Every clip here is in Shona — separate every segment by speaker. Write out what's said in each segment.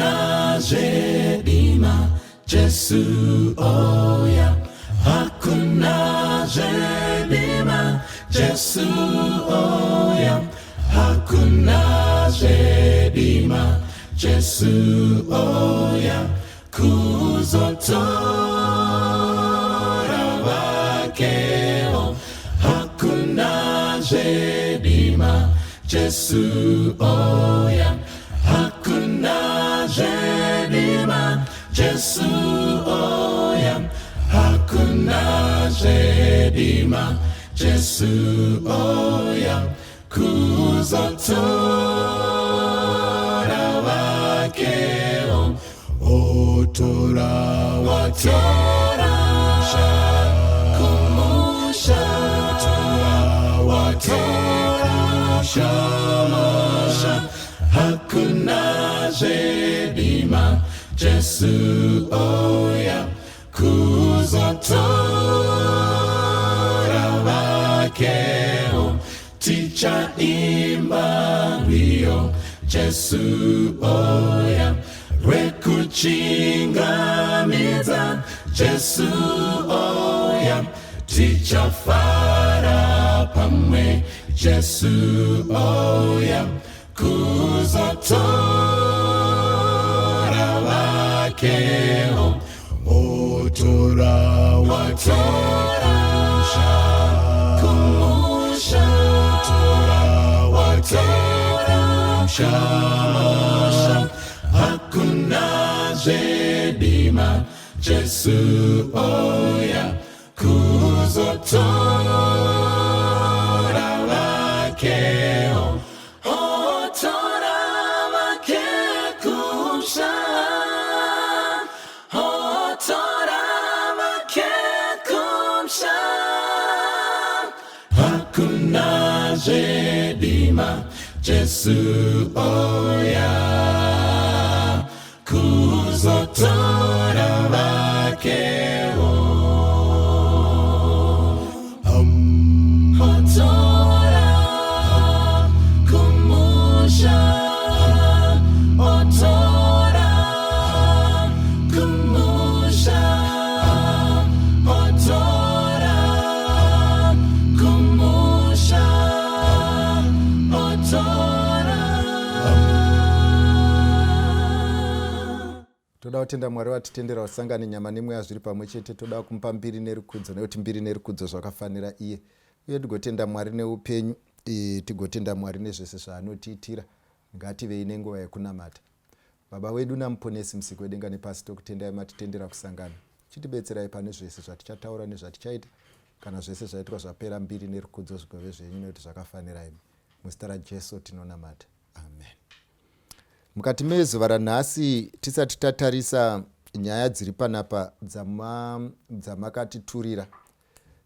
Speaker 1: Hakuna zvedima, Jesu oya. Hakuna zvedima, Jesu oya. Hakuna zvedima, Jesu oya. Kuzotora vakeo. Hakuna zvedima, Jesu oya. Hakuna zvedima, Jesu oya. Hakuna zvedima, Jesu oya. Kuzotora vakeo. Otora watora kumusha watora kumusha. Hakuna zvedima, Jesu oya. Kuzotora vakeo. Tichaimba rwiyo, Jesu oya. Rwekuchingamidza, Jesu oya. Tichafara pamwe, Jesu oya. Kuzotora vakeo. Otora watora kumusha watora kumusha. Hakuna zvedima, Jesu oya. Kuzotora vakeo. Otora vake kumusha. Otora vake kumusha. Hakuna zvedima, Jesu oya. Kuzotora vakeo. Otora kumusha. Otora kumusha. Otora kumusha. Otora.
Speaker 2: Toda kutenda Mwari watitendera kusangane nyama nemweya zviri pamwe chete. Toda kumupa mbiri nerukudzo, nekuti mbiri nerukudzo zvakafanira iye. Uye tigotenda Mwari neupenyu, tigotenda Mwari nezvese zvaanotiitira. Ngativei nenguva yekunamata. Baba wedu naMuponesi, Musiki wedenga nepasi, tokutendai matitendera kusangana. Chitibetserai pane zvese zvatichataura nezvatichaita. Kana zvese zvaitwa zvapera, mbiri nerukudzo zvigove zvenyu, nekuti zvakafanira imi. Muzita raJesu tinonamata, amen. Mukati mezuva ranhasi, tisati tatarisa nyaya dziri panapa dzamakatiturira,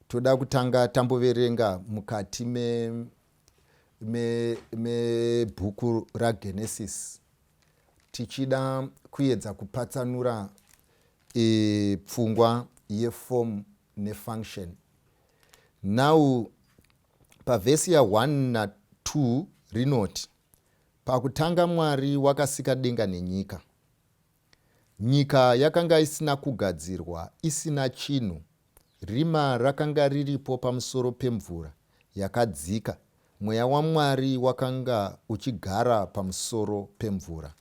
Speaker 2: toda kutanga tamboverenga mukati mebhuku raGenesis, tichida kuedza kupatsanura pfungwa yeform nefunction. Now pavhesi ya1 na2 rinoti, "Pakutanga Mwari wakasika denga nenyika. Nyika yakanga isina kugadzirwa, isina chinhu. Rima rakanga riripo pamusoro pemvura yakadzika. Mweya waMwari wakanga uchigara pamusoro pemvura."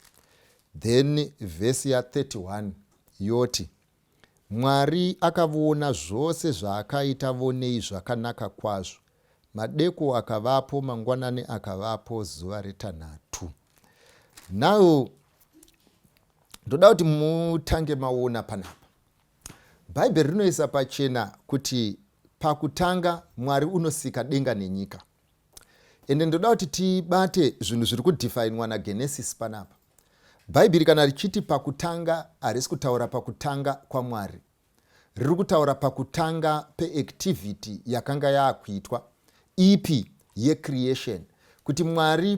Speaker 2: Then vhesi ya31 yoti, "Mwari akavona zvose zvaakaita, vonei zvakanaka kwazvo. Madeko akavapo, mangwanani akavapo, zuva retanhatu." Now ndoda kuti mutange maona panapa, Bhaibheri rinoisa pachena kuti pakutanga Mwari unosika denga nenyika. Ende ndoda kuti tibate zvinhu zviri kudhifainwa naGenesis panapa. Bhaibheri kana richiti pakutanga, harisi kutaura pakutanga kwaMwari. Riri kutaura pakutanga peactivity yakanga yaakuitwa ipi? Yecreation. Kuti Mwari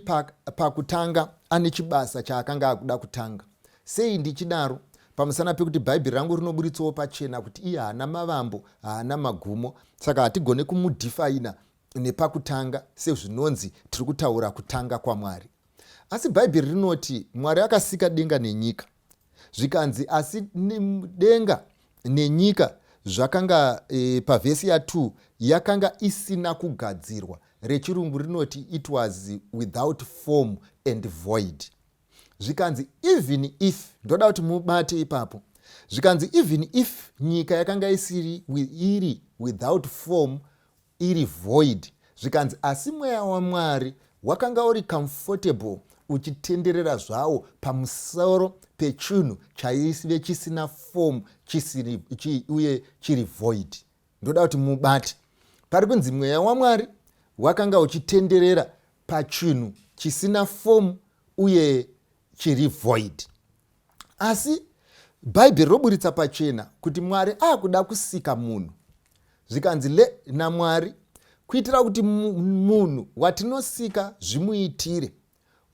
Speaker 2: pakutanga ane chibasa chaakanga akuda kutanga. Sei ndichidaro? Pamusana pekuti Bhaibheri rangu rinoburitsawo pachena kuti iye haana mavambo, haana magumo. Saka hatigone kumudhifaina nepakutanga sezvinonzi tiri kutaura kutanga kwaMwari. Asi Bhaibheri rinoti Mwari akasika denga nenyika. Zvikanzi asi denga nenyika zvakanga pavhesi ya2 yakanga isina kugadzirwa. Rechirungu rinoti it was without form and void. Zvikanzi even if, ndoda kuti mubate ipapo, zvikanzi even if nyika yakanga isiri, iri without form, iri void, zvikanzi asi mweya waMwari wakanga uri comfortable uchitenderera zvawo pamusoro pechinhu chaive chisina form chisiri uye chiri void. Ndoda kuti mubate pari kunzi mweya waMwari wakanga uchitenderera pachinhu chisina form uye chiri void. Asi Bhaibheri roburitsa pachena kuti Mwari akuda kusika munhu. Zvikanzi le naMwari, kuitira kuti munhu watinosika zvimuitire,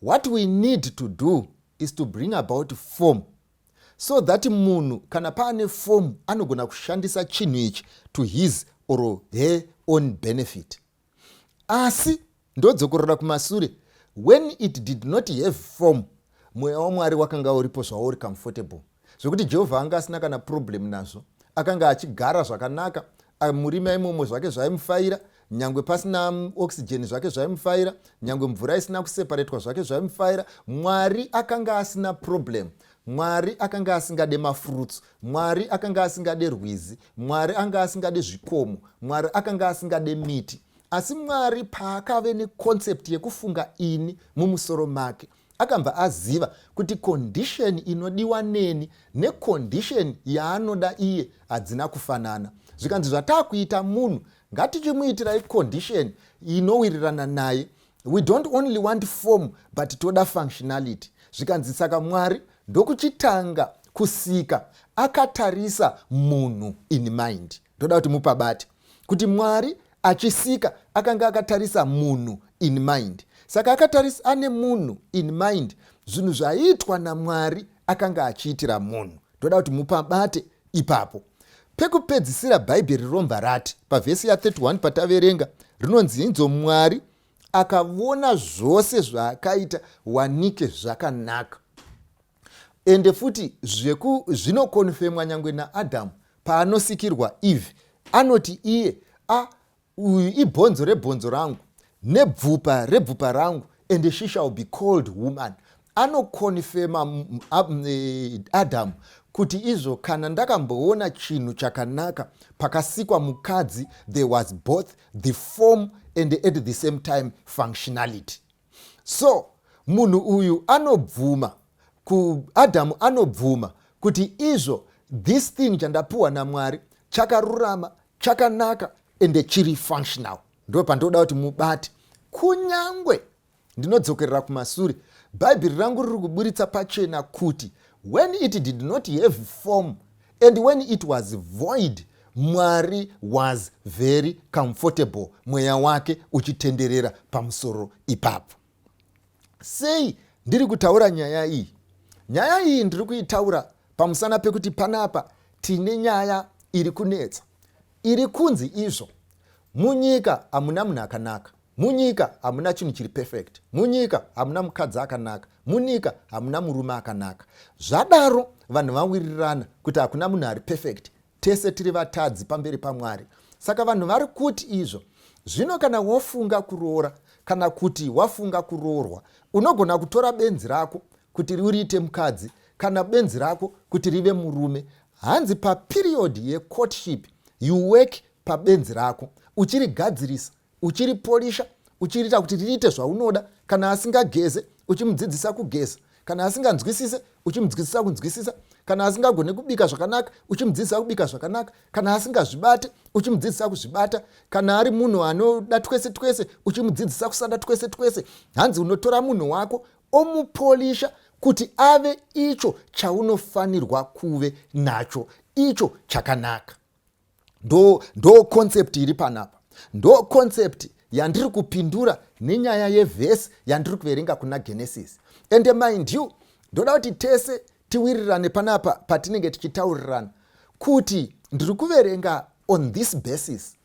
Speaker 2: what we need to do is to bring about form, so that munhu kana paane form anogona kushandisa chinhu ichi to his or her own benefit. Asi ndodzokorora kumasure, when it did not have form, mweya waMwari wakanga uripo zvauri comfortable, zvekuti Jehovha anga asina kana problem nazvo. Akanga achigara zvakanaka murima imomo, zvake zvaimufaira. Nyangwe pasina oxygen, zvake zvaimufaira. Nyangwe mvura isina kuseparetwa, zvake zvaimufaira. Mwari akanga asina problem. Mwari akanga asingade mafruits, Mwari akanga asingade rwizi, Mwari anga asingade zvikomo, Mwari akanga asingade miti. Asi Mwari paakave neconcept yekufunga ini mumusoro make, akabva aziva kuti condition inodiwa neni necondition yaanoda iye hadzina kufanana. Zvikanzi zvataakuita munhu, ngatichimuitirai condition inowirirana naye. We don't only want form, but toda functionality. Zvikanzi saka Mwari ndokuchitanga kusika akatarisa munhu in mind. Ndoda kuti mupabate kuti Mwari achisika akanga akatarisa munhu in mind. Saka akatarisa ane munhu in mind, zvinhu zvaiitwa naMwari akanga achiitira munhu. Ndoda kuti mupabate ipapo. Pekupedzisira, Bhaibheri romba rati pavhesi ya31 pataverenga, rinonzi inzo Mwari akavona zvose zvaakaita, wanike zvakanaka. Ende futi zvinokonfemwa nyangwe naAdhamu paanosikirwa Eve, anoti iye, "A, uyu ibhonzo rebhonzo rangu nebvupa rebvupa rangu, and she shall be called woman." Anokonfema Adamu kuti izvo kana ndakamboona chinhu chakanaka pakasikwa mukadzi, there was both the form and at the same time functionality. So munhu uyu anobvuma, kuAdhamu anobvuma kuti izvo this thing chandapiwa naMwari chakarurama, chakanaka, ende chiri functional. Ndo pandoda kuti mubate. Kunyangwe ndinodzokerera kumasure, Bhaibheri rangu riri kuburitsa pachena kuti when it did not have form and when it was void, Mwari was very comfortable, mweya wake uchitenderera pamusoro ipapo. Sei ndiri kutaura nyaya iyi? Nyaya iyi ndiri kuitaura pamusana pekuti panapa tine nyaya iri kunetsa, iri kunzi izvo munyika hamuna munhu akanaka, munyika hamuna chinhu chiri perfect, munyika hamuna mukadzi akanaka, munyika hamuna murume akanaka. Zvadaro vanhu vawirirana kuti hakuna munhu ari perfect, tese tiri vatadzi pamberi paMwari. Saka vanhu vari kuti izvo zvino kana wofunga kuroora kana kuti wafunga kuroorwa, unogona kutora benzi rako kuti uriite mukadzi kana benzi rako kuti rive murume. Hanzi paperiod yecourtship you work pabenzi rako, uchirigadzirisa, uchiripolisha, uchiriita kuti riite zvaunoda. Kana asingageze, uchimudzidzisa kugeza. Kana asinganzwisise, uchimudzidzisa kunzwisisa. Kana asingagone kubika zvakanaka, uchimudzidzisa kubika zvakanaka. Kana asingazvibate, uchimudzidzisa kuzvibata. Kana ari munhu anoda twese twese, uchimudzidzisa kusada twese twese. Hanzi unotora munhu wako omupolisha kuti ave icho chaunofanirwa kuve nacho, icho chakanaka. Ndo concept iri panapa, ndo concept yandiri kupindura nenyaya yevhesi yandiri kuverenga kuna Genesis. And mind you, ndoda kuti tese tiwirirane panapa patinenge tichitaurirana kuti ndiri kuverenga on this basis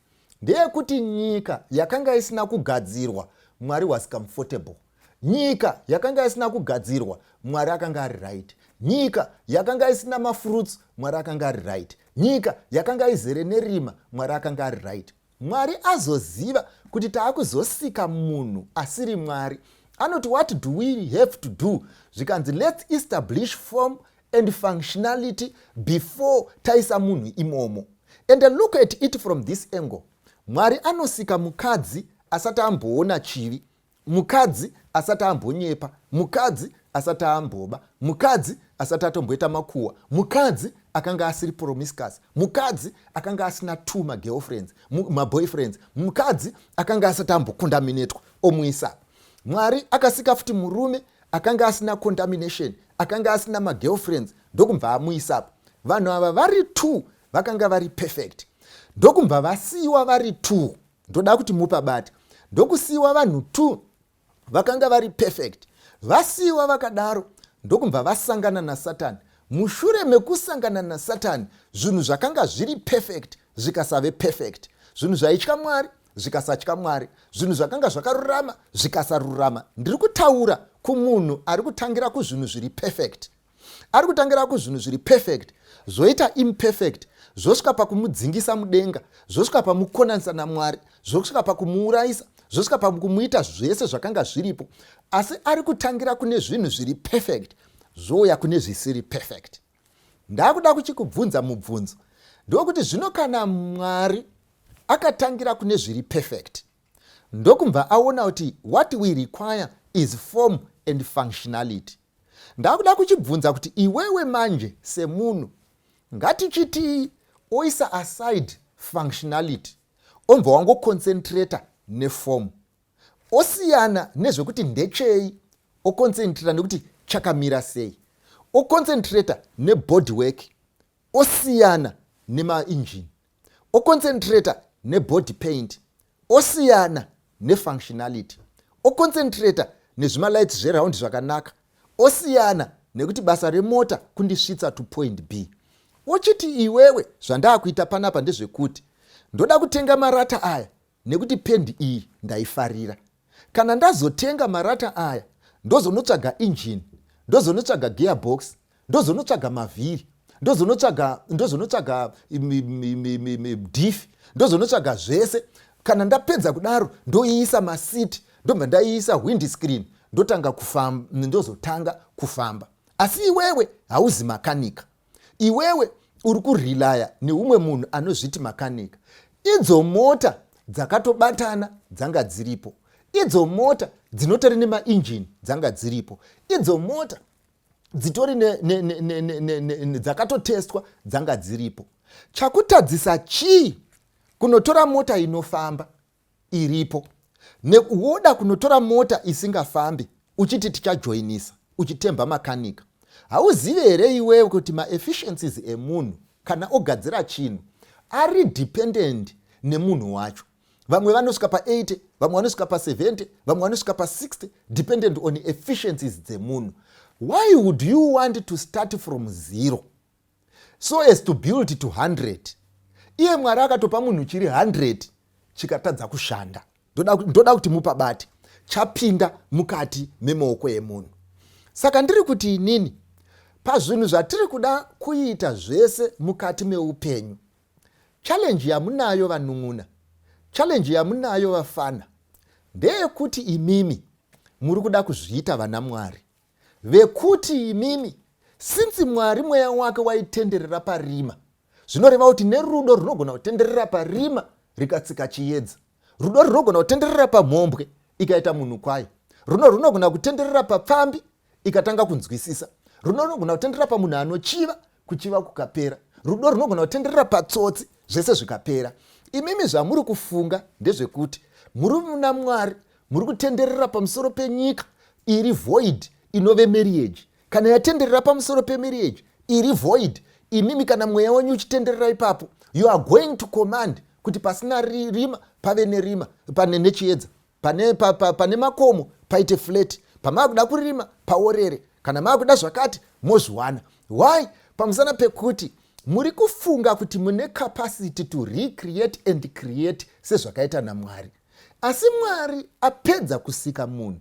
Speaker 2: ndeyekuti nyika yakanga isina kugadzirwa, Mwari was comfortable. Nyika yakanga isina kugadzirwa, Mwari akanga ari right. Nyika yakanga isina mafruits, Mwari akanga ari right. Nyika yakanga izere nerima, Mwari akanga ari right. Mwari azoziva kuti taakuzosika munhu asiri Mwari, anoti, "What do we have to do?" Zvikanzi, "Let's establish form and functionality before taisa munhu imomo." And look at it from this angle: Mwari anosika mukadzi asati amboona chivi, mukadzi asati ambonyepa, mukadzi asati amboba, mukadzi asati atomboita makuhwa, mukadzi akanga asiri promiscuous, mukadzi akanga asina two magirlfriends, maboyfriends, mukadzi akanga asati ambocontaminatwa, omuisa. Mwari akasika futi murume akanga asina contamination, akanga asina magirlfriends, ndokubva amuisapo. Vanhu ava vari two vakanga vari perfect, ndokubva vasiyiwa vari two. Ndoda kuti mupabate. Ndokusiyiwa vanhu two vakanga vari perfect. Vasiyiwa vakadaro, ndokubva vasangana naSatani. Mushure mekusangana naSatani, zvinhu zvakanga zviri perfect zvikasave perfect, zvinhu zvaitya Mwari zvikasatya Mwari, zvinhu zvakanga zvakarurama zvikasarurama. Ndiri kutaura kumunhu ari kutangira kuzvinhu zviri perfect. Ari kutangira kuzvinhu zviri perfect, zvoita imperfect, zvosvika pakumudzingisa mudenga, zvosvika pamukonanisa naMwari, zvosvika pakumuurayisa, zvosvika pakumuita zvese zvakanga zviripo. Asi ari kutangira kune zvinhu zviri perfect, zvouya kune zvisiri perfect. Ndakuda kuchikubvunza mubvunzo, ndokuti zvino kana Mwari akatangira kune zviri perfect, ndokubva aona kuti what we require is form and functionality, ndakuda kuchibvunza kuti iwewe manje semunhu, ngatichitii oisa aside functionality, obva wangoconcentrata neform, osiyana nezvekuti ndechei, oconcentrata nekuti chakamira sei, oconcentrata nebody work, osiyana nemainjini, oconcentrata nebody paint, osiyana nefunctionality, oconcentrata nezvimalights zveraundi zvakanaka, osiyana nekuti basa remota kundisvitsa to point B, ochiti iwewe, zvandaakuita panapa ndezvekuti ndoda kutenga marata aya nekuti pendi iyi ndaifarira. Kana ndazotenga marata aya, ndozonotsvaga injini, ndozonotsvaga gearbox, ndozonotsvaga mavhiri, ndozonotsvaga diff, ndozonotsvaga zvese. Kana ndapedza kudaro, ndoiisa maseats, ndobva ndaiisa windscreen, ndotanga kufamba, ndozotanga kufamba. Asi iwewe hauzi makanika. Iwewe uri kurelaya neumwe munhu anozviti makanika. Idzo mota dzakatobatana dzanga dziripo, idzo mota dzinotori nemainjini dzanga dziripo, idzo mota dzitori dzakatotestwa dzanga dziripo. Chakutadzisa chii kunotora mota inofamba iripo, woda kunotora mota isingafambi, uchiti tichajoinisa, uchitemba makanika? Hauzivi here iwewe kuti maefficiencies emunhu kana ogadzira chinhu ari dependent nemunhu wacho? Vamwe vanosvika pa80, vamwe vanosvika pa70, vamwe vanosvika pa60, dependent on efficiencies dzemunhu. Why would you want to start from zero so as to build to 100, iye Mwari akatopa munhu chiri 100 chikatadza kushanda? Ndoda kuti mupabate. Chapinda mukati memaoko emunhu. Saka ndiri kuti inini, pazvinhu zvatiri kuda kuita zvese mukati meupenyu, challenge yamunayo vanun'una, challenge yamunayo vafana, ndeyekuti imimi muri kuda kuzviita vana Mwari, vekuti imimi, since Mwari mweya wake waitenderera parima, zvinoreva kuti nerudo runogona kutenderera parima rikatsika chiedza, rudo runogona kutenderera pamhombwe ikaita munhu kwayo, runo runogona kutenderera papfambi ikatanga kunzwisisa, rudo runogona kutenderera pamunhu anochiva, kuchiva kukapera, rudo runogona kutenderera patsotsi, zvese zvikapera. Imimi zvamuri kufunga ndezvekuti muri muna Mwari, muri kutenderera pamusoro penyika iri void, inove marriage. Kana yatenderera pamusoro pemarriage iri void, imimi kana mweya wenyu uchitenderera ipapo, you are going to command kuti pasina rima pave nerima, pane nechiedza, pane makomo paite flat, pamaakuda kurima paorere, kana maakuda zvakati mozviwana. Why? Pamusana pekuti muri kufunga kuti mune capacity to recreate and create sezvakaita naMwari. Asi Mwari apedza kusika munhu.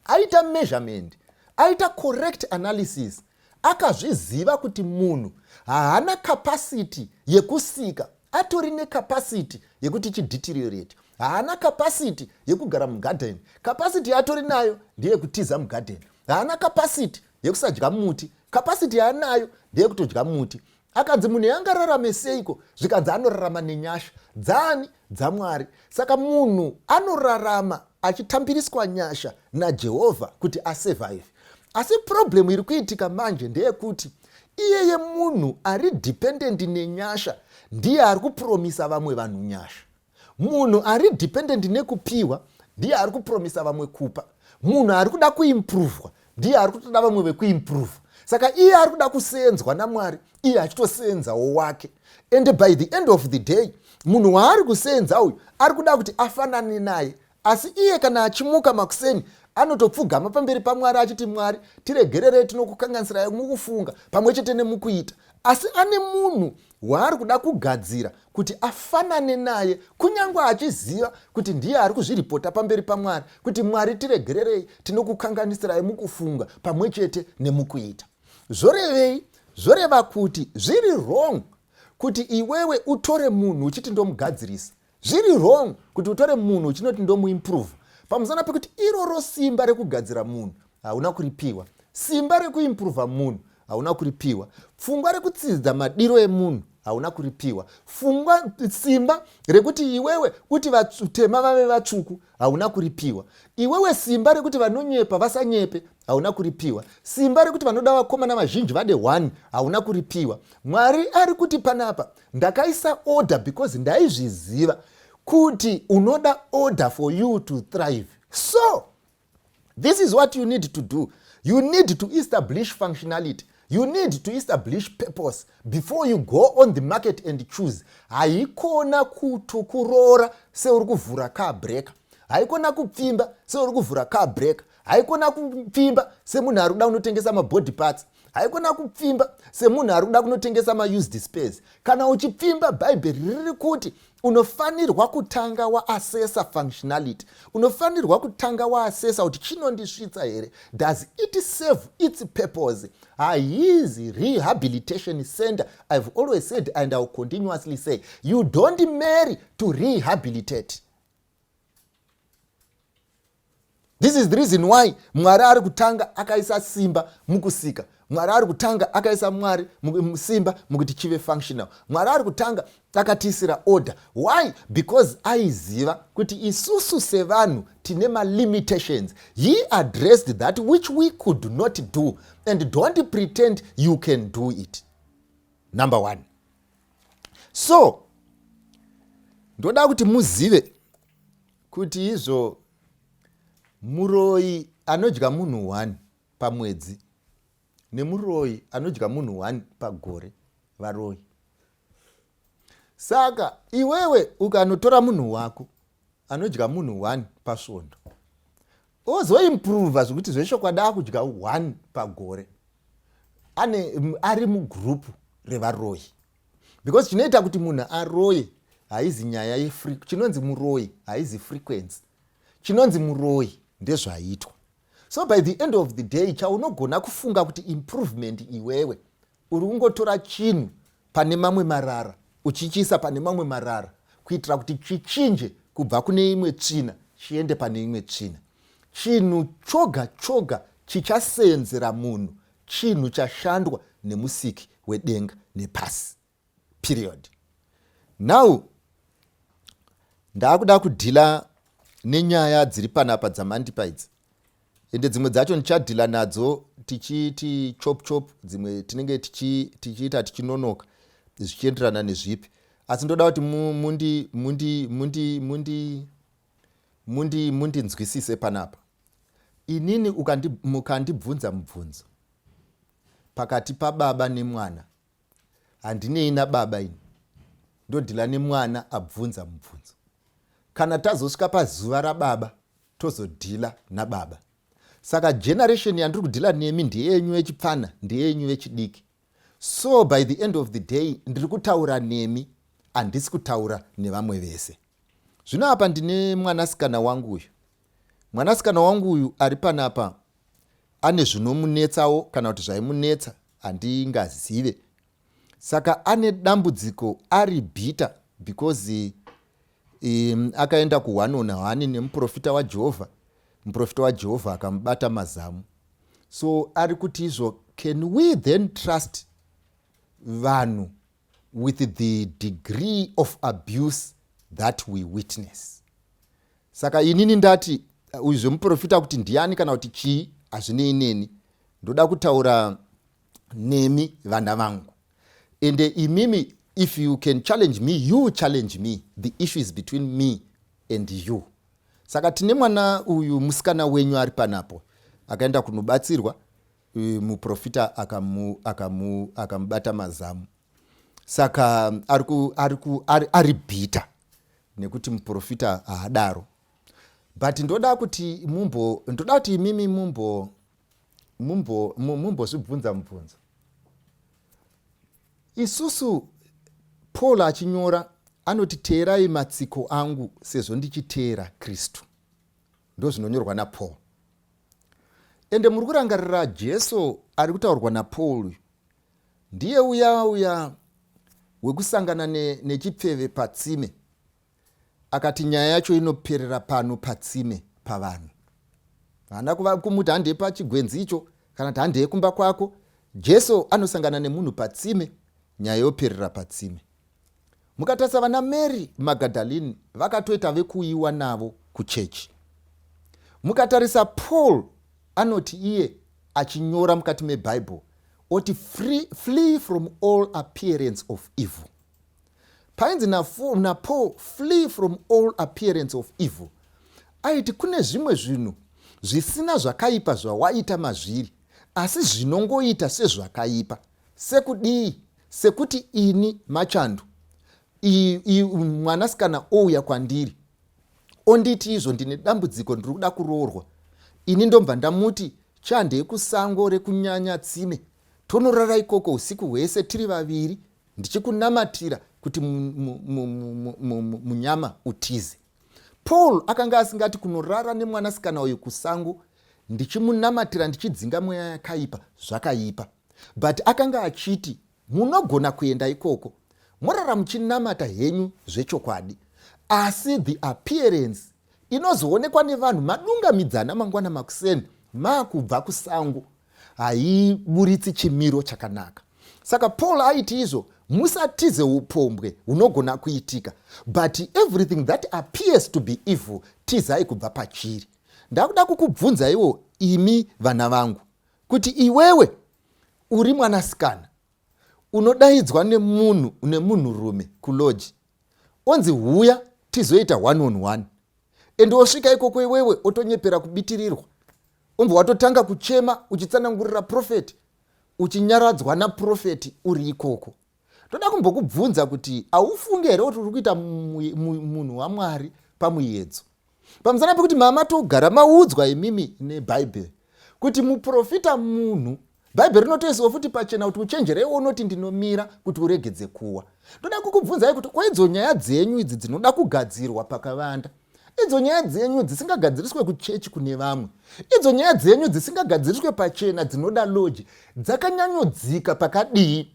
Speaker 2: Aita measurement, aita correct analysis, akazviziva kuti munhu haana capacity yekusika, atori necapacity yekuti chideteriorate. Haana capacity yekugara mugadheni, capacity yaatori nayo ndeyekutiza mugadheni. Haana capacity yekusadya muti, capacity yaanayo ndeyekutodya muti. Akanzi munhu yangararame seiko? Zvikanzi anorarama nenyasha dzani? DzaMwari. Saka munhu anorarama achitambiriswa nyasha naJehovha kuti asurvive. Asi problem iri kuitika manje ndeyekuti iyeye munhu ari dependent nenyasha ndiye ari kupromisa vamwe vanhu nyasha. Munhu ari dependent nekupiwa ndiye ari kupromisa vamwe kupa. Munhu ari kuda kuimprovwa ndiye ari kutoda vamwe vekuimprove. Saka iye ari kuda kuseenzwa naMwari, iye achitoseenzawo wake. And by the end of the day, munhu waari kuseenza uyu ari kuda kuti afanane naye, asi iye kana achimuka makuseni anotopfugama pamberi paMwari achiti, "Mwari, tiregererei, tinokukanganisirai mukufunga pamwe chete nemukuita." Asi ane munhu waari kuda kugadzira kuti afanane naye, kunyange achiziva kuti ndiye ari kuzviripota pamberi paMwari kuti, "Mwari, tiregererei, tinokukanganisirai mukufunga pamwe chete nemukuita." Zvorevei? Zvoreva kuti zviri wrong kuti iwewe utore munhu uchiti ndomugadzirisa. Zviri wrong kuti utore munhu uchinoti ndomuimprove, pamusana pekuti iroro simba rekugadzira munhu hauna kuripiwa, simba rekuimprova munhu hauna kuripiwa, pfungwa rekutsidza madiro emunhu hauna kuripiwa, pfungwa, simba rekuti iwewe kuti vatema vave vatsvuku hauna kuripiwa, iwewe simba rekuti vanonyepa vasanyepe hauna kuripiwa, simba rekuti vanoda vakomana vazhinji vade one hauna kuripiwa. Mwari ari kuti panapa ndakaisa order because ndaizviziva kuti unoda order for you to thrive. So this is what you need to do. You need to establish functionality, you need to establish purpose before you go on the market and choose. Haikona kuroora seuri kuvhura car breaker, haikona kupfimba seuri kuvhura car breaker, haikona kupfimba semunhu ari kuda kunotengesa mabody parts, haikona kupfimba semunhu ari kuda kunotengesa maused spares. Kana uchipfimba, Bhaibheri riri kuti unofanirwa kutanga waassessa functionality, unofanirwa kutanga waassessa kuti chinondisvitsa here, does it serve its purpose? Haizi rehabilitation center. I've always said and I will continuously say, you don't marry to rehabilitate. This is the reason why Mwari ari kutanga akaisa simba mukusika. Mwari ari kutanga akaisa mwari simba mukuti chive functional. Mwari ari kutanga akatiisira order. Why? Because aiziva kuti isusu sevanhu tine malimitations. He addressed that which we could not do, and don't pretend you can do it. Number one. So ndoda kuti muzive kuti izvo muroyi anodya munhu 1 pamwedzi nemuroyi anodya munhu 1 pagore varoyi. Saka iwewe ukanotora munhu wako anodya munhu 1 pasvondo, ozoimprova zvekuti zvechokwadi akudya 1 pagore, ane ari mugurupu revaroyi, because chinoita kuti munhu aroye haizi nyaya yefree. Chinonzi muroyi haizi frequency, chinonzi muroyi ndezvaitwa. So by the end of the day, chaunogona kufunga kuti improvement, iwewe uri kungotora chinhu pane mamwe marara uchichiisa pane mamwe marara kuitira kuti chichinje kubva kune imwe tsvina chiende pane imwe tsvina. Chinhu choga choga chichasenzera munhu chinhu chashandwa nemusiki wedenga nepasi, period. Now ndaakuda kudhila nenyaya dziri panapa dzamandipa idzi, ende dzimwe dzacho ndichadhila nadzo tichiti chop chop, dzimwe tinenge tichiita tichinonoka zvichienderana nezvipi. Asi ndoda kuti mundi mundi mundi mundi mundi mundinzwisise panapa. Inini mukandibvunza mubvunzo pakati pababa nemwana, handinei nababa, ini ndodhila nemwana abvunza mubvunzo. Kana tazosvika pazuva rababa, tozodhila nababa. Saka generation yandiri kudhila nemi ndeyenyu vechipfana, ndeyenyu vechidiki. So by the end of the day, ndiri kutaura nemi, handisi kutaura nevamwe vese. Zvino apa ndine mwanasikana wangu uyu. Mwanasikana wangu uyu ari panapa ane zvinomunetsawo kana kuti zvaimunetsa handingazive. Saka ane dambudziko ari bitter because akaenda kuone on one nemuprofita waJehovha. Muprofita waJehovha akamubata mazamu. So ari kuti izvo, can we then trust vanhu with the degree of abuse that we witness? Saka inini ndati uyu zvemuprofita kuti ndiani kana kuti chii hazvinei neni. Ndoda kutaura nemi vana vangu. Ende imimi, if you can challenge me, you challenge me. The issue is between me and you. Saka tine mwana uyu, musikana wenyu ari panapo, akaenda kunobatsirwa, muprofita akamubata mazamu. Saka ari bitter nekuti muprofita haadaro. But ndoda kuti mumbo, ndoda kuti imimi mumbozvibvunza mubvunzo. Isusu Paul achinyora anoti, teerai matsiko angu sezvo ndichiteera Kristu. Ndo zvinonyorwa naPaul. Ende muri kurangarira Jesu ari kutaurwa naPaul ndiye uya uya wekusangana nechipfeve patsime, akati nyaya yacho inoperera pano patsime pavanhu. Haana kumuti handei pachigwenzi icho kana kuti handei kumba kwako. Jesu anosangana nemunhu patsime, nyaya yoperera patsime. Mukatarisa vana Mary Magadalini vakatoita vekuiwa navo kuchechi. Mukatarisa Paul anoti iye achinyora mukati meBhaibheri oti flee from all appearance of evil. Painzi naPaul flee from all appearance of evil, aiti kune zvimwe zvinhu zvisina zvakaipa zvawaita mazviri, asi zvinongoita sezvakaipa. Sekudii? Sekuti ini Machandu, mwanasikana ouya kwandiri onditi izvo ndine dambudziko, ndiri kuda kuroorwa. Ini ndobva ndamuti chandei kusango rekunyanya tsime, tonorara ikoko usiku hwese tiri vaviri, ndichikunamatira kuti munyama utize. Paul akanga asingati kunorara nemwanasikana uyu kusango ndichimunamatira ndichidzinga mweya yakaipa zvakaipa, but akanga achiti munogona kuenda ikoko morara muchinamata henyu zvechokwadi, asi the appearance inozoonekwa nevanhu madungamidzana mangwana makuseni maakubva kusango haiburitsi chimiro chakanaka. Saka Paul aiti izvo musatize upombwe hunogona kuitika, but everything that appears to be evil, tizai kubva pachiri. Ndakuda kukubvunzaiwo imi vana vangu kuti iwewe uri mwanasikana unodaidzwa nemunhu nemunhurume kuloji, onzi huya tizoita one on one, ende wosvika ikoko iwewe otonyepera kubitirirwa, umbva watotanga kuchema uchitsanangurira profeti, uchinyaradzwa naprofeti uri ikoko. Toda kumbokubvunza kuti haufunge here kuti uri kuita munhu waMwari pamuedzo, pamusana pekuti mama togara maudzwa imimi neBhaibheri kuti muprofita munhu. Bhaibheri rinotoisiwa futi pachena kuti uchenjereiwo unoti ndinomira kuti uregedze kuwa. Ndoda kukubvunzai kuti kwaidzo nyaya dzenyu idzi dzinoda kugadzirwa pakavanda, idzo nyaya dzenyu dzisingagadziriswe kuchechi kune vamwe, idzo nyaya dzenyu dzisingagadziriswe pachena dzinoda loji, dzakanyanyodzika pakadii?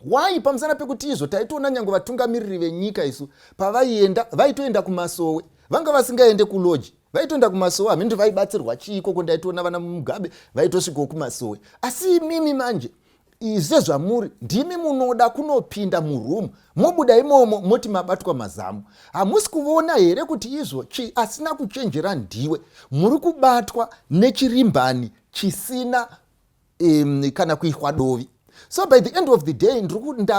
Speaker 2: Why? Pamusana pekuti izvo taitoona nyange vatungamiriri venyika isu pavaienda vaitoenda kumasowe, vanga vasingaende kuloji, vaitoenda kumasowe. Hamindi vaibatsirwa chii ikoko? Ndaitoona vana Mugabe vaitosvikawo kumasowe. Asi imimi manje sezvamuri ndimi munoda kunopinda murumu, mobuda imomo moti mabatwa mazamu. Hamusi kuona here kuti izvo asina kuchenjera ndiwe muri kubatwa nechirimbani chisina kana kuiswa dovi? So by the end of the day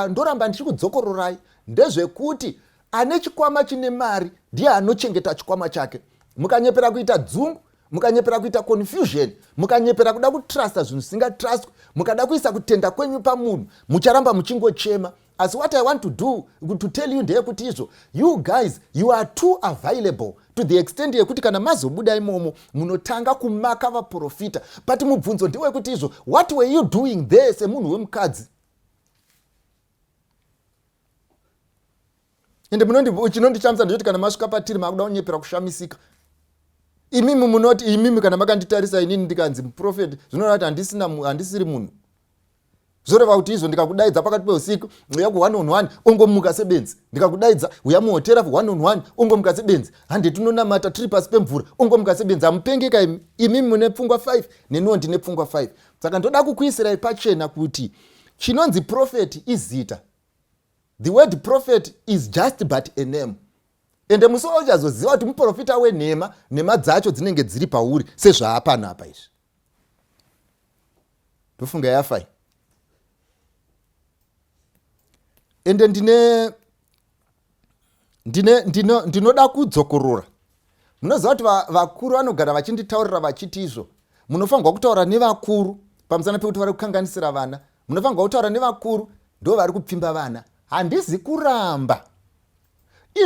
Speaker 2: ndoramba ndichikudzokororai ndezvekuti ane chikwama chine mari ndiye anochengeta chikwama chake. Mukanyepera kuita dzungu, mukanyepera kuita confusion, mukanyepera kuda kutrusta zvinhu zvisingatrustwe, mukada kuisa kutenda kwenyu pamunhu, mucharamba muchingochema. Asi what I want to do to tell you ndeyekuti izvo you guys, you are too available to the extent yekuti kana mazobuda imomo munotanga kumaka vaprofita. But mubvunzo ndewekuti izvo what were you doing there semunhu wemukadzi? Ende chinondishamisa ndechoti kana masvika patiri makuda kunyepera kushamisika. Imimi munoti imimi kana makanditarisa inini ndikanzi muprofeti, zvinoreva kuti handisina handisiri munhu. Zvoreva kuti izvo ndikakudaidza pakati peusiku, uya ku one on one, ongomuka sebenzi. Ndikakudaidza, uya muhotera for one on one, ongomuka sebenzi. Hande tinonamata tiri pasi pemvura, ongomuka sebenzi. Hamupengeka imi. Imimi mune pfungwa 5, neniwo ndine pfungwa 5. Saka ndoda kukuisirai pachena kuti chinonzi profeti izita. The word prophet is just but a name. Ende musi wauchazoziva kuti muprofita wenhema, nhema dzacho dzinenge dziri pauri sezvaapanapa izvi. Ndofunga yafai. Ende ndine ndine ndino ndinoda kudzokorora. Munoziva kuti vakuru vanogara vachinditaurira vachiti izvo munofanirwa kutaura nevakuru pamusana pekuti vari kukanganisira vana. Munofanirwa kutaura nevakuru, ndo vari kupfimba vana. Handizi kuramba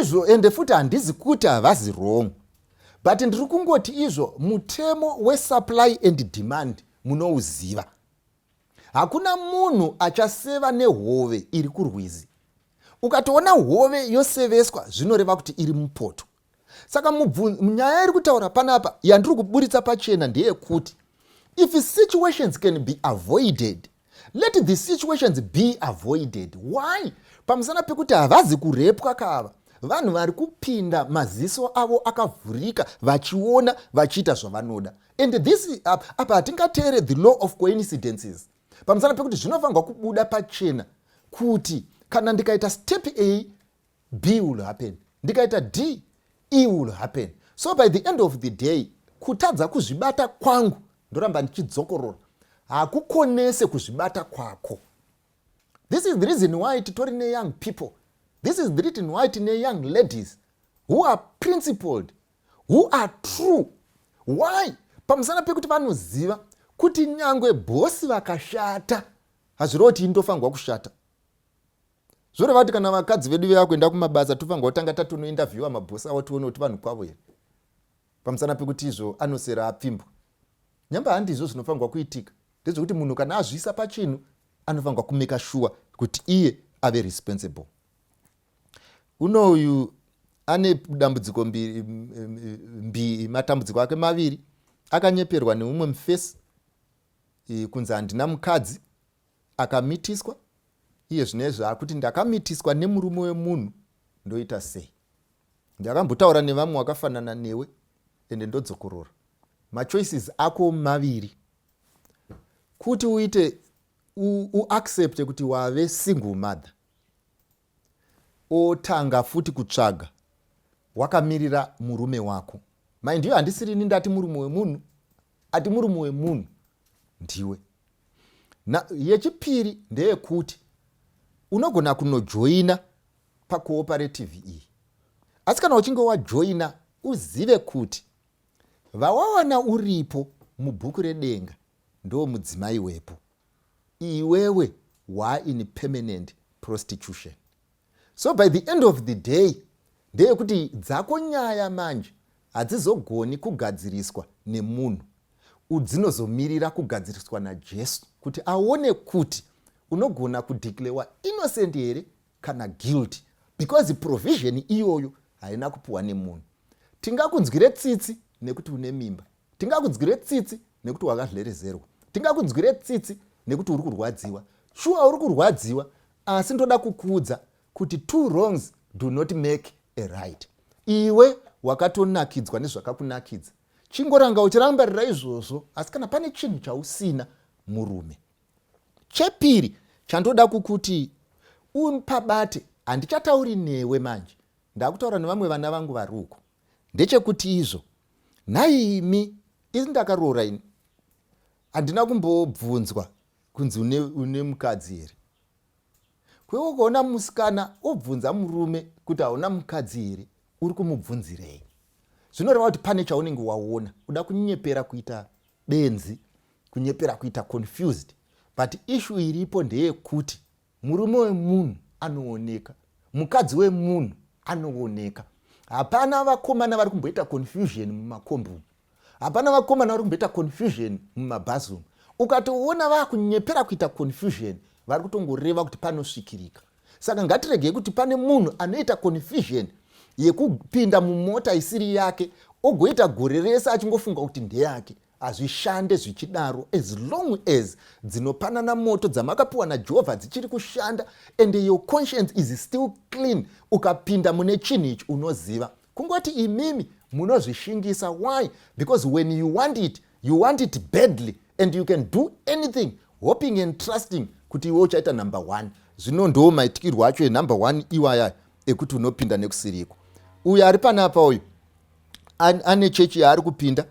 Speaker 2: izvo, ende futi handizi kuti havazi wrong, but ndiri kungoti izvo mutemo wesupply and demand munouziva. Hakuna munhu achaseva nehove iri kurwizi. Ukatoona hove yoseveswa, zvinoreva kuti iri mupoto. Saka nyaya iri kutaura panapa yandiri kuburitsa pachena ndeyekuti if situations can be avoided, let the situations be avoided. Why? Pamusana pekuti havazi kurepwa kava vanhu vari kupinda maziso avo akavhurika, vachiona vachiita zvavanoda. And this apa hatingateere the law of coincidences, pamusana pekuti zvinofanirwa kubuda pachena kuti kana ndikaita step A, B will happen, ndikaita D, E will happen. So by the end of the day, kutadza kuzvibata kwangu, ndoramba ndichidzokorora, hakukonese kuzvibata kwako. This is the reason why titori neyoung people. This is the reason why tine young ladies who are principled, who are true. Why? Pamusana pekuti vanoziva kuti nyangwe bhosi vakashata, hazvireva kuti indofanirwa kushata. Zvoreva kuti kana vakadzi vedu veva kuenda kumabasa, tofanirwa kutanga tatonointerviewa mabhosi avo, tione kuti vanhu kwavo here, pamusana pekuti izvo anosera apfimbwa. Nyamba handizvo zvinofanirwa kuitika. Ndezvekuti munhu kana azviisa pachinhu, anofanirwa kumake sure kuti iye ave responsible. Unoyu ane dambudziko mbiri, matambudziko ake maviri. Akanyeperwa neumwe mufesi kunzi handina mukadzi, akamitiswa. Iye zvinezvi akuti ndakamitiswa nemurume wemunhu, ndoita sei? Ndakambotaura nevamwe wakafanana newe, ende ndodzokorora, machoices ako maviri: kuti uite uaccepte kuti wave single mother, otanga futi kutsvaga wakamirira murume wako. Mind you, handisirini ndati murume wemunhu, ati murume wemunhu ndiwe. Na yechipiri ndeyekuti unogona kunojoina pacooperative iyi, asi kana uchinge wajoina, uzive kuti vawawana uripo mubhuku redenga ndo mudzimai wepo. Iwewe waa in permanent prostitution. So by the end of the day, ndeyekuti dzako nyaya manje hadzizogoni kugadziriswa nemunhu, dzinozomirira kugadziriswa naJesu kuti aone kuti unogona kudeclarewa innocent here kana guilty, because provision iyoyo haina kupiwa nemunhu. Tingakunzwire tsitsi nekuti une mimba, tingakunzwire tsitsi nekuti wakadlerezerwa, tingakunzwire tsitsi nekuti uri kurwadziwa. Shuwa, uri kurwadziwa, asi ndoda kukuudza kuti two wrongs do not make a right. Iwe wakatonakidzwa nezvakakunakidza, chingoranga uchirambarira izvozvo. Asi kana pane chinhu chausina, murume. Chepiri chandoda kukuti upabate, handichatauri newe manje, ndakutaura nevamwe vana vangu vari uko, ndechekuti izvo nhaimi, isi ndakaroora ini, handina kumbobvunzwa kunzi une mukadzi here. Kwewe ukaona musikana obvunza murume kuti hauna mukadzi here, uri kumubvunzirei? Zvinoreva kuti pane chaunenge waona, uda kunyepera kuita benzi, kunyepera kuita confused. But issue iripo ndeyekuti murume wemunhu anooneka, mukadzi wemunhu anooneka. Hapana vakomana vari kumboita confusion mumakombi umu, hapana vakomana vari kumboita confusion mumabhazi umu. Ukatoona vakunyepera kuita confusion, vari kutongoreva kuti panosvikirika. Saka ngatiregei kuti pane munhu anoita confusion yekupinda mumota isiri yake. Ogoita gore rese achingofunga kuti ndeyake. Hazvishande zvichidaro. As long as dzinopanana moto dzamakapiwa naJehovha dzichiri kushanda and your conscience is still clean, ukapinda mune chinhu ichi unoziva. Kungoti imimi munozvishingisa. Why? Because when you want it, you want it badly, and you can do anything hoping and trusting kuti iwe uchaita number one. Zvino ndo maitikirwo acho enumber one iwaya ekuti unopinda nekusiriko. Uyo ari panapa uyu ane chechi yaari kupinda,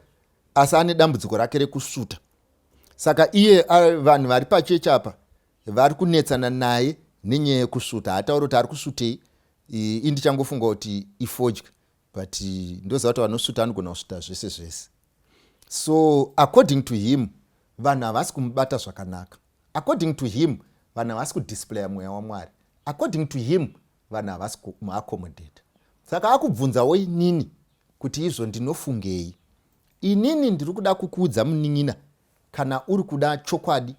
Speaker 2: asi ane dambudziko rake rekusvuta. Saka iye, vanhu vari pachechi apa vari kunetsana naye nenyaya yekusvuta. Haatauri kuti ari kusvutei. Indichangofunga kuti ifodya, but ndoziva kuti vanosvuta anogona kusvuta zvese zvese. So according to him, vanhu havasi kumubata zvakanaka. According to him, vanhu havasi kudisplaya mweya waMwari. According to him, vanhu havasi kumuaccommodata. Saka akubvunzawo inini kuti izvo ndinofungei. Inini ndiri kuda kukuudza, munin'ina, kana uri kuda chokwadi,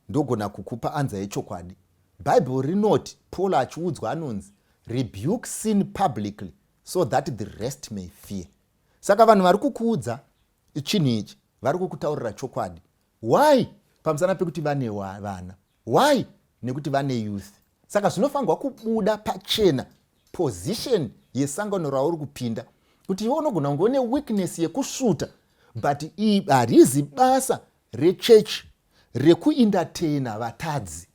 Speaker 2: ndogona kukupa answer yechokwadi. Bhaibheri rinoti, Paul achiudzwa anonzi, "Rebuke sin publicly so that the rest may fear." Saka vanhu vari kukuudza chinhu ichi vari kukutaurira chokwadi. Why? Pamusana pekuti vane vana. Why? Nekuti vane youth. Saka zvinofanirwa kubuda pachena position yesangano rauri kupinda, kuti iwe unogona kunge une weakness yekusvuta, but harizi basa rechechi rekuentertaina vatadzi.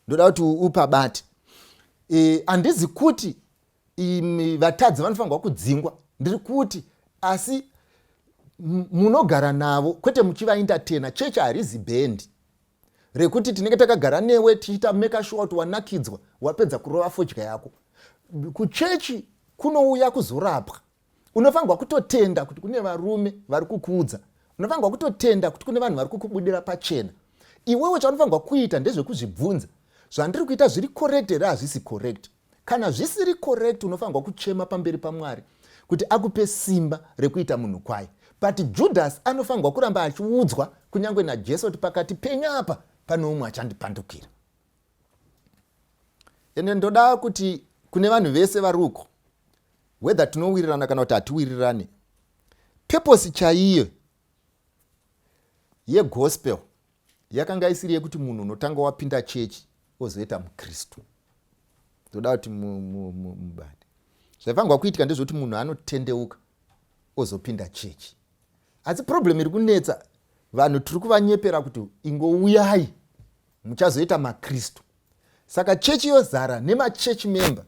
Speaker 2: Ndoda kuti upabate. Handizi kuti vatadzi vanofanirwa kudzingwa. Ndiri kuti asi munogara navo, kwete muchivaentertaina. Chechi harizi bhendi rekuti tinenge takagara newe tichiita make sure kuti wanakidzwa wapedza kurova fodya yako. Kuchechi kunouya kuzorapwa. Unofanirwa kutotenda kuti kune varume vari kukuudza. Unofanirwa kutotenda kuti kune vanhu vari kukubudira pachena. Iwewe chaunofanirwa kuita ndezvekuzvibvunza: zvandiri kuita zviri correct here, hazvisi correct? Kana zvisiri correct, unofanirwa kuchema pamberi paMwari kuti akupe simba rekuita munhu kwaye. But Judas anofanirwa kuramba achiudzwa kunyange naJesu kuti pakati penyu apa pane umwe achandipandukira. Ende ndoda kuti kune vanhu vese vari uko, whether tinowirirana kana kuti hatiwirirane, purpose chaiyo yegospel yakanga isiri yekuti munhu unotanga wapinda chechi ozoita mukristu. Ndoda kuti mubate. Zvaifanirwa kuitika ndezvekuti munhu anotendeuka ozopinda chechi. Asi problem iri kunetsa vanhu, tiri kuvanyepera kuti ingouyai, muchazoita makristu. Saka chechi yozara nemachurch member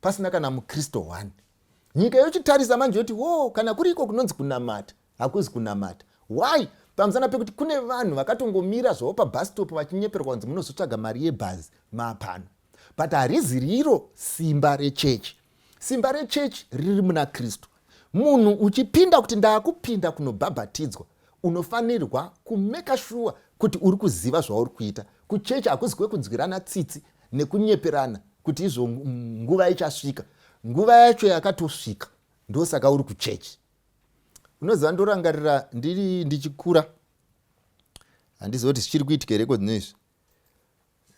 Speaker 2: pasina kana mukristu 1. Nyika yochitarisa manje yoti, "Wo, kana kuri iko kunonzi kunamata, hakuzi kunamata." Why? Pamusana pekuti kune vanhu vakatongomira zvavo pabus stop vachinyeperwa kunzi munozotsvaga mari yebhazi maapano. But harizi riro simba rechechi. Simba rechechi riri muna Kristu. Munhu uchipinda kuti ndaakupinda kunobhabhatidzwa, unofanirwa kumake sure kuti uri kuziva zvauri kuita. Kuchechi hakuzi kwekunzwirana tsitsi nekunyeperana kuti izvo nguva ichasvika. Nguva yacho yakatosvika, ndosaka uri kuchechi. Unoziva, ndorangarira ndiri ndichikura, handizivi kuti zvichiri kuitika here kozvino izvi.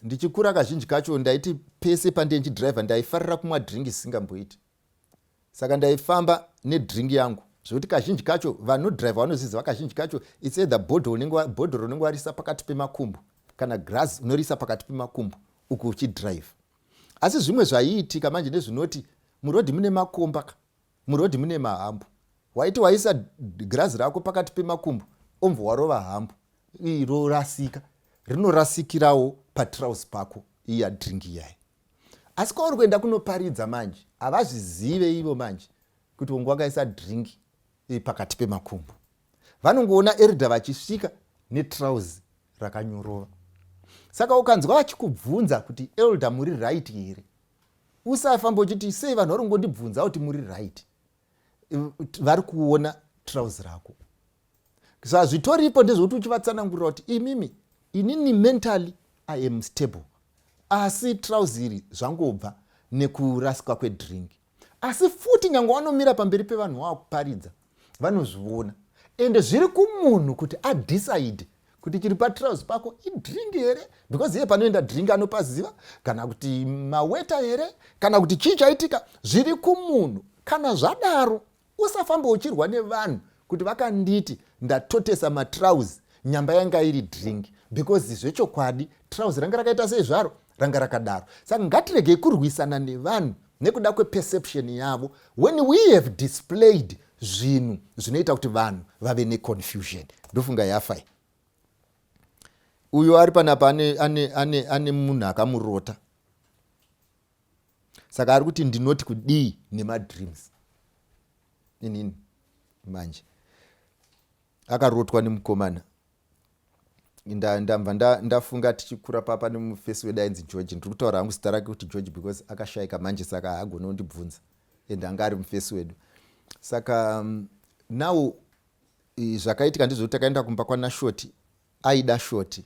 Speaker 2: Ndichikura, kazhinji kacho ndaiti pese pandee ndichidhiraivha, ndaifarira kumwa drink zvisingamboiti. Saka ndaifamba nedrink yangu, zvekuti kazhinji kacho vanodhiraivha vanoziziva. Kazhinji kacho it's either bhodhoro unenge warisa pakati pemakumbo, kana glass unorisa pakati pemakumbo uku uchidhiraivha. Asi zvimwe zvaiitika manje ndezvinoti murodhi mune makomba, murodhi mune mahumps. Waiti waisa girazi rako pakati pemakumbo, ombo warova hump, rorasika, rinorasikirawo patrausi pako iya drink iyai. Asi kwauri kuenda kunoparidza manje, havazvizive ivo manje kuti unge wakaisa drink pakati pemakumbo. Vanongoona elder vachisvika netrausi rakanyorova. Saka ukanzwa vachikubvunza kuti, "Elder, muri right here?" usafamba uchiti, "Sei vanhu vari kungondibvunza kuti muri right?" Vari kuona trausi rako. Saka zvitoripo ndezvekuti uchivatsanangurira kuti, "Imimi, inini mentally I am stable, asi trausi iri zvangobva nekurasika kwedrink." Asi futi nyange vanomira pamberi pevanhu vakuparidza, vanozviona. Ende zviri kumunhu kuti adecide kuti chiri patrausi pako idrink here, because iye panoenda drink anopaziva, kana kuti maweta here, kana kuti chii chaitika. Zviri kumunhu. Kana zvadaro, Usafamba uchirwa nevanhu kuti vakanditi ndatotesa matrauzi, nyamba yanga iri drink, because zvechokwadi trauzi ranga rakaita sei zvaro, ranga rakadaro. Saka ngatiregei kurwisana nevanhu nekuda kweperception yavo when we have displayed zvinhu zvinoita kuti vanhu vave neconfusion. Ndofunga yafai uyo ari panapa ane, ane, ane, ane munhu akamurota, saka ari kuti ndinoti kudii nemadreams inini manje. Akarotwa nemukomana. Ndambva ndafunga tichikura papa nemufesi wedu ainzi George. Ndiri kutaura hangu zita rake kuti George because akashayika manje, saka haagone kundibvunza, and anga ari mufesi wedu. Saka now zvakaitika ndezvekuti takaenda kumba kwanashoti, aida shoti.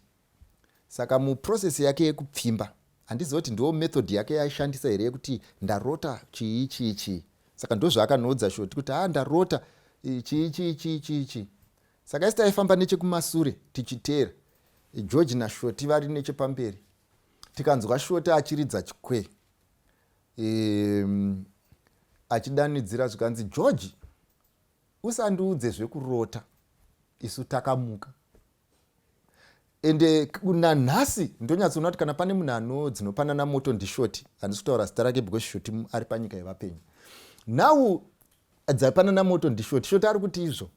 Speaker 2: Saka muprocess yake yekupfimba, handiziva kuti ndo method yake yaishandisa here yekuti ndarota chii chii chii. Saka ndo zvaakanoudza shoti kuti ha, ndarota chii chii chii chii chii. Saka isi taifamba nechekumasure tichiteera George nashoti vari nechepamberi. Tikanzwa shoti achiridza chikwe, achidanidzira, zvikanzi, "George, usandiudze zvekurota, isu takamuka." Ende nanhasi ndonyatsoona kuti kana pane munhu anodzinopana moto ndishoti. Handisi kutaura zita rake because shoti ari panyika yevapenyu now. Dzapanana moto ndishoti. Shoti ari kuti, "Izvo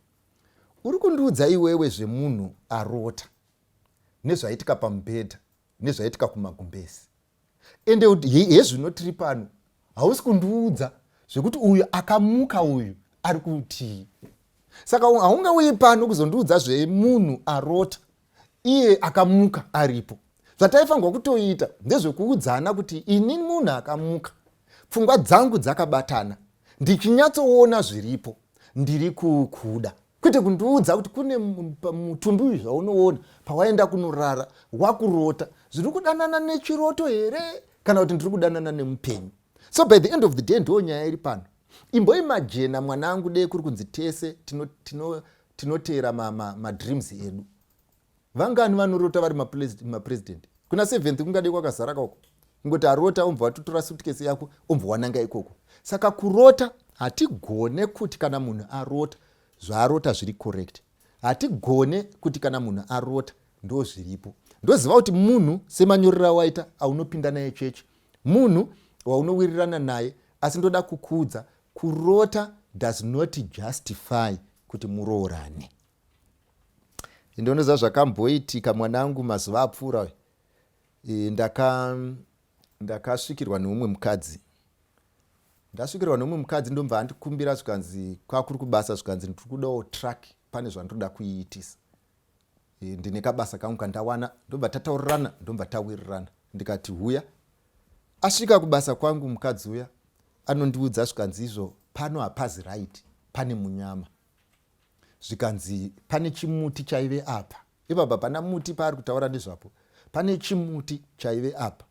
Speaker 2: uri kundiudza iwewe zvemunhu arota nezvaitika pamubhedha nezvaitika kumagumbezi, ende hezvino tiri pano, hausi kundiudza zvekuti uyu akamuka uyu ari kutii. Saka haungauyi pano kuzondiudza zvemunhu arota iye akamuka aripo." Zvataifanirwa kutoita ndezvekuudzana kuti ini munhu akamuka, pfungwa dzangu dzakabatana, ndichinyatsoona zviripo, ndiri kukuda, kwete kundiudza kuti kune mutumbi uyu zvaunoona pawaenda kunorara wakurota. Zviri kudanana nechiroto here kana kuti ndiri kudanana nemupenyu? So by the end of the day, ndo nyaya iri pano. Imboimajena mwanangu, dei kuri kunzi tese tinoteera madreams edu, vangani vanorota vari mapresident? Kuna seventh kungadei kwakazara kauko. Kungoti arota, umbva watotora suitcase yako, umbva wananga ikoko. Saka kurota, hatigone kuti kana munhu arota, zvaarota zviri correct. Hatigone kuti kana munhu arota ndo zviripo. Ndoziva kuti munhu semanyorero awaita aunopinda naye chechi, munhu waunowirirana naye, asi ndoda kukuudza, kurota does not justify kuti muroorane. Ndinoziva zvakamboitika mwanangu mazuva apfuura. Ndakasvikirwa neumwe mukadzi. Ndasvikirwa neumwe mukadzi, ndomva andikumbira, zvikanzi kwakuri kubasa, zvikanzi ndiri kudawo truck, pane zvandoda kuiitisa. Ndine kabasa kangu kandawana. Ndobva tataurirana, ndobva tawirirana, ndikati huya. Asvika kubasa kwangu mukadzi uya, anondiudza, zvikanzi izvo pano hapazi right, pane munyama. Zvikanzi pane chimuti chaive apa. Ipapa pana muti paari kutaura nezvapo, pane chimuti chaive apa.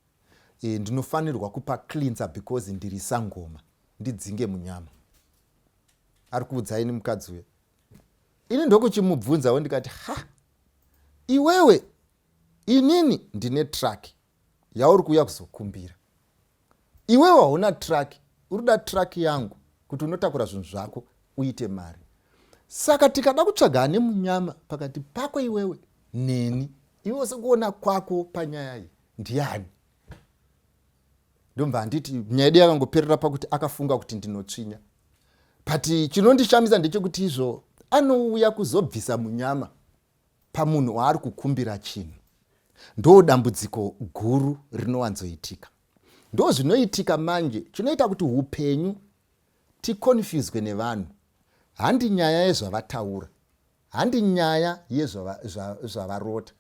Speaker 2: Ndinofanirwa kupa cleanser because ndiri sangoma, ndidzinge munyama. Ari kuudzaini mukadzi uya. Ini ndokuchimubvunzawo, ndikati, "Ha, iwewe, inini ndine truck yauri kuuya kuzokumbira, iwewe hauna truck, uri kuda truck yangu kuti unotakura zvinhu zvako uite mari. Saka tikada kutsvaga ane munyama pakati pako iwewe neni, iwe sekuona kwako panyaya iyi ndiani?" Ndomva handiti nyaya yedu yakangoperera pakuti akafunga kuti ndinotsvinya. But chinondishamisa ndechekuti izvo anouya kuzobvisa munyama pamunhu waari kukumbira chinhu. Ndo dambudziko guru rinowanzoitika. Ndo zvinoitika manje chinoita kuti upenyu ticonfuswe nevanhu. Handi nyaya yezvavataura, handi nyaya yezvavarota,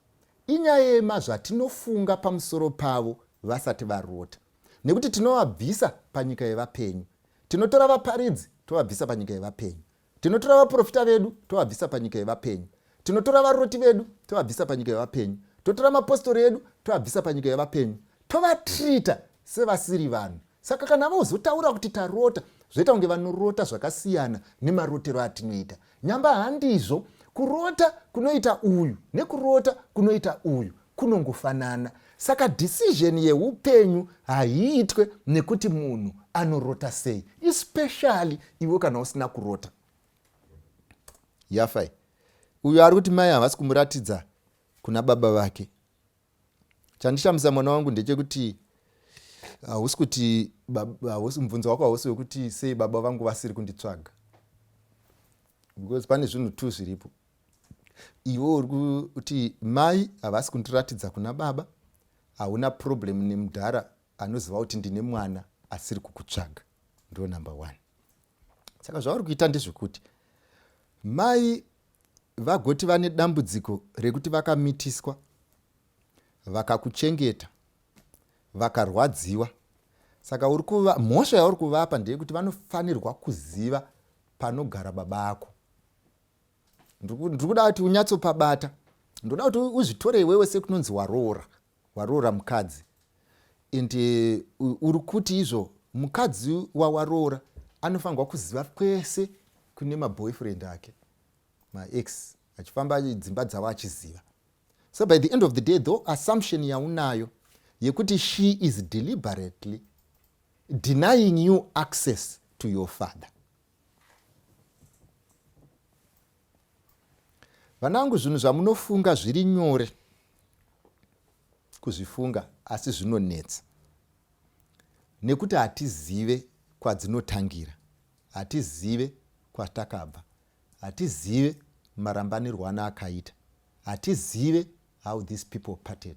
Speaker 2: inyaya yemazvatinofunga pamusoro pavo vasati varota, nekuti tinovabvisa panyika yevapenyu. Tinotora vaparidzi tovabvisa panyika yevapenyu, tinotora vaprofita vedu tovabvisa panyika yevapenyu, tinotora varoti vedu tovabvisa panyika yevapenyu, totora mapostori edu tovabvisa panyika yevapenyu, tovatrita sevasiri vanhu. Saka kana vozotaura kuti tarota, zvoita kunge vanorota zvakasiyana nemarotero atinoita. Nyamba handizvo. Kurota kunoita uyu nekurota kunoita uyu kunongofanana. Saka decision yeupenyu haiitwe nekuti munhu anorota sei, especially iwe kana usina kurota. Yafa iyi. Uyo ari kuti mai havasi kumuratidza kuna baba vake. Chandishamisa mwana wangu ndechekuti hausi kuti hausi mubvunzo wako hausi wekuti sei baba vangu vasiri kunditsvaga because pane zvinhu two zviripo. Iwe uri kuti mai havasi kundiratidza kuna baba, hauna problem nemudhara anoziva kuti ndine mwana asiri kukutsvaga. Ndo number one. Saka zvauri kuita ndezvekuti mai vagoti vane dambudziko rekuti vakamitiswa, vakakuchengeta, vakarwadziwa. Saka uri kuva mhosva yauri kuvapa ndeyekuti vanofanirwa kuziva panogara baba ako. Ndiri kuda kuti unyatsopabata. Ndoda kuti uzvitore iwewe sekunonzi waroora, waroora mukadzi. And uri kuti izvo mukadzi wawaroora anofanirwa kuziva kwese kune maboyfriend ake, maex, achifamba dzimba dzavo achiziva. So by the end of the day, though assumption yaunayo yekuti she is deliberately denying you access to your father. Vanangu, zvinhu zvamunofunga zviri nyore kuzvifunga asi zvinonetsa nekuti hatizive kwadzinotangira, hatizive kwatakabva, hatizive marambanirwo ana akaita, hatizive how these people parted,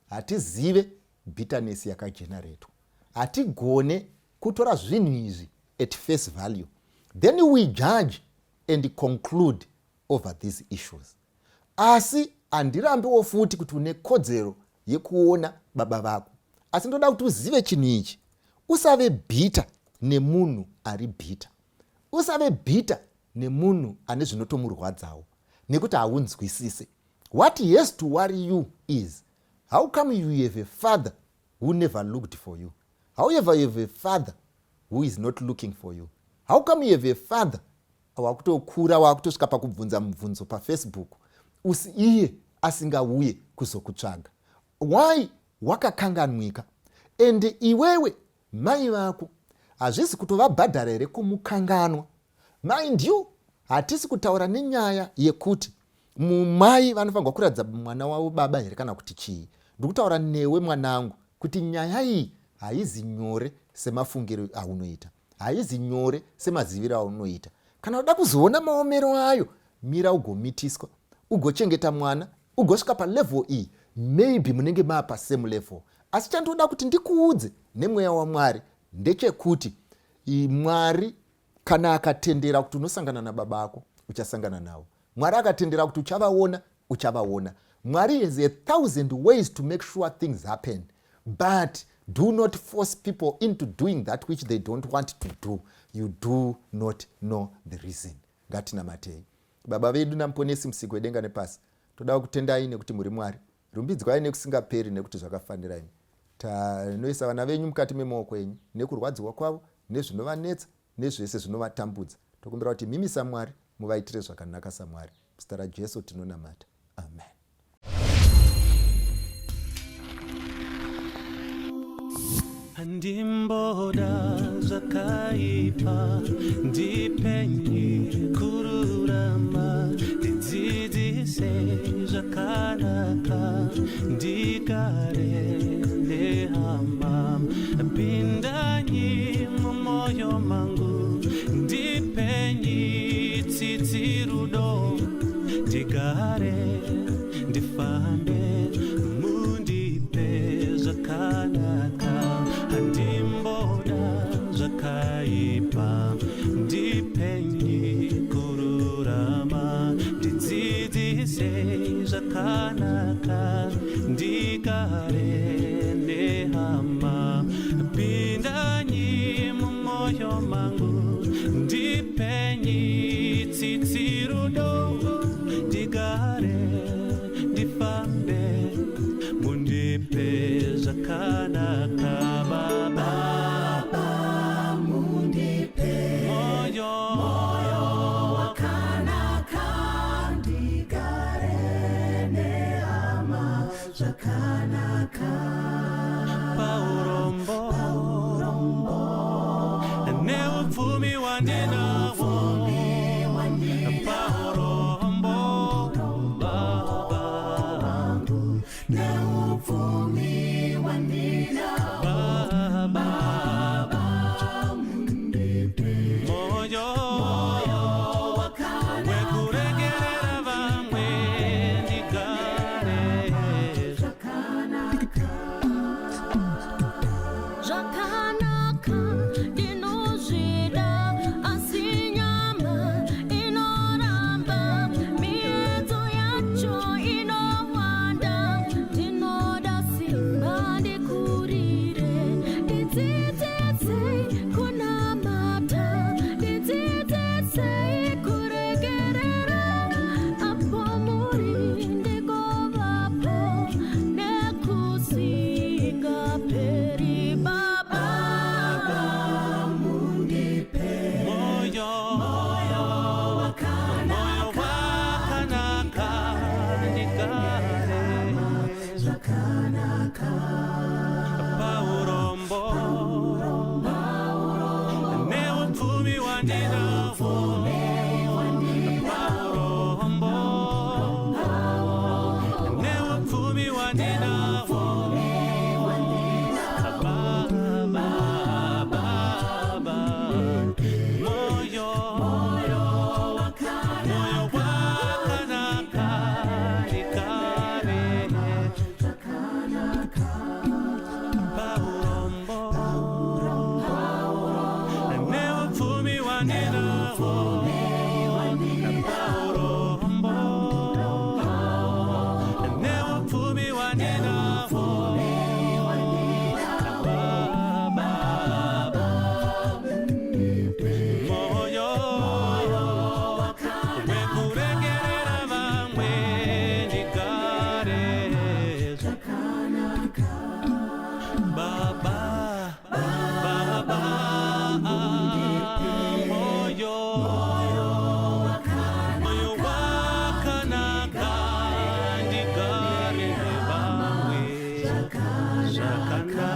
Speaker 2: hatizive bitterness yakageneratwa, hatigone kutora zvinhu izvi at face value, then we judge and conclude over these issues. Asi handirambiwo futi kuti une kodzero yekuona baba vako, asi ndoda kuti uzive chinhu ichi: usave bitter nemunhu ari bitter, usave bitter nemunhu ane zvinotomurwadzawo, nekuti haunzwisise. What he has to worry you is how come you have a father who never looked for you? However, you have a father who is not looking for you. How come you have a father wakutokura wakutosvika pakubvunza mubvunzo paFacebook usi iye asingauye kuzokutsvaga? Why wakakanganwika? And iwewe mai vako hazvisi kutovabhadhara here kumukanganwa? Mind you, hatisi kutaura nenyaya yekuti mumai vanofanirwa kuratidza mwana wavo baba here kana kuti chii. Ndikutaura newe mwanangu kuti nyaya iyi haizi nyore semafungiro aunoita, haizi nyore semaziviro aunoita. Kana uda kuzoona maomero ayo, mira ugomitiswa, ugochengeta mwana, ugosvika palevel iyi, maybe munenge maa pasame level. Asi chandoda kuti ndikuudze nemweya waMwari ndechekuti Mwari kana akatendera kuti unosangana nababa ako, uchasangana navo. Mwari akatendera kuti uchavaona, uchavaona. Mwari has a thousand ways to make sure things happen, but do not force people into doing that which they don't want to do. You do not know the reason. Ngatinamatei. Baba vedu namuponesi, musiki wedenga nepasi, toda kutendai nekuti muri Mwari. Rumbidzwai nekusingaperi nekuti zvakafanira imi. Tinoisa vana venyu mukati memaoko enyu nekurwadziwa kwavo nezvinovanetsa nezvese zvinovatambudza. Tokumbira kuti mimi saMwari muvaitire zvakanaka saMwari. Muzita raJesu tinonamata, amen.
Speaker 1: Handimboda zvakaipa, ndipenyi kururama, ndidzidzise zvakanaka, ndigare nehama. Pindanyi mumwoyo mangu, ndipenyi tsitsi rudo, ndigare ndifambe, mundipe zvakanaka. Handimboda zvakaipa, ndipenyi kururama, ndidzidzise zvakanaka, ndigare nehama. Pindanyi mumwoyo mangu, ndipenyi tsitsi rudo, ndigare ndifambe, mundipe zvakanaka. Baba,
Speaker 3: mundipe
Speaker 1: moyo
Speaker 3: wakanaka, ndigare nehama zvakanaka.
Speaker 1: Paurombo neupfumi wandinawo, paurombo. Paurombo neupfumi hwandinahwo, Baba. Moyo wekuregerera vamwe, ndigare, Baba, Baba. Moyo, moyo wakanaka, ndigare nevamwe zvakanaka.